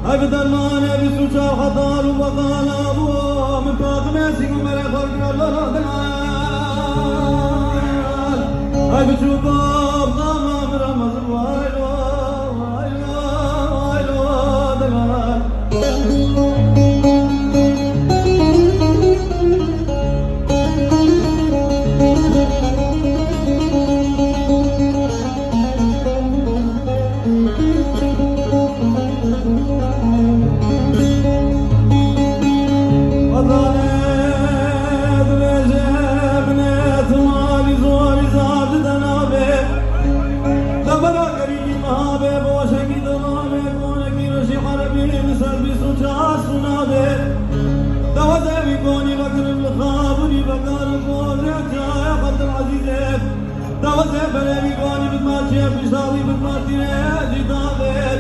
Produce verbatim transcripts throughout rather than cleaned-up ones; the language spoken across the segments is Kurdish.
Ay bi dermanê bi sûca xetal û betal abû, min paqimê sî û merê xwe kira lara delal. Ay bi çûka qama min re mezin vay lo, vay lo, vay lo delal. Xwedane dibêje binêt malî zorî zaf dide navê. Lebera gerîbî meha bê boşekî delavê konekî rojî erebî li ser bîst û çar sûna bê. Dewezê wî konî vekirin li xabûnî vekarin kozê çaya Xebdil Ezîzê. Dawetê berevî banî bidma çiye piştavî bidma tîrê jî davêt.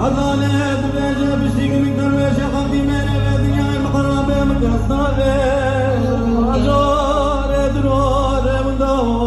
Hezane dibêje piştî kinik derwêşê xeftî mêrê vê dinyayê miqerabê min kes navê. Acarê diro rê min dawo.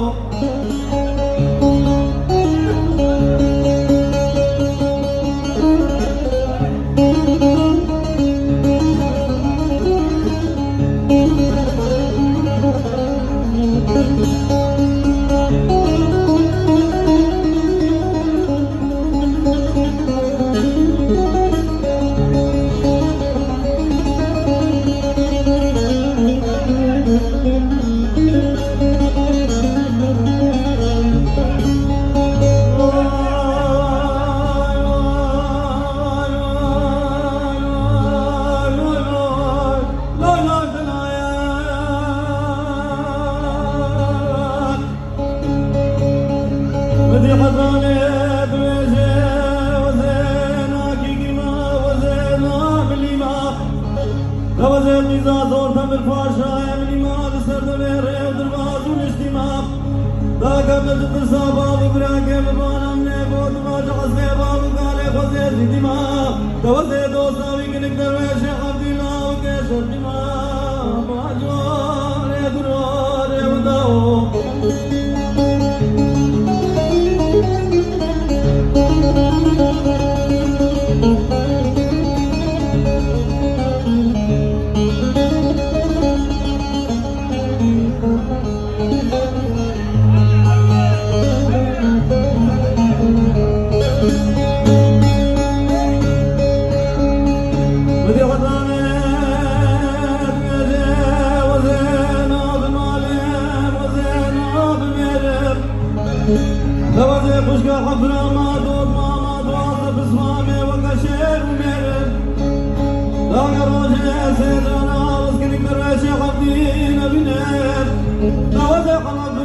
Midî hezanê dibêje, wezê nakî girma, wezê na bilîma. Dewezê qîza zor temir paşa, em lîma li ser devê rê û dirbaz û niştîma. Dake min ditirsa bav û birakê min bana min ê got, vaca hestê bav û kalê xwezê zî dîma. Dewezê dosa wî kinik derwêşê xevdî law kê şer dîma. Bacarê duro rê min dawo. Dewezê xuşka Efra ma dot ma ma duwaze pismamê weke şêr û mêr. Dage rojê sêdana, wezkinik derwêşê xeftî nebîne. Dewezê xelef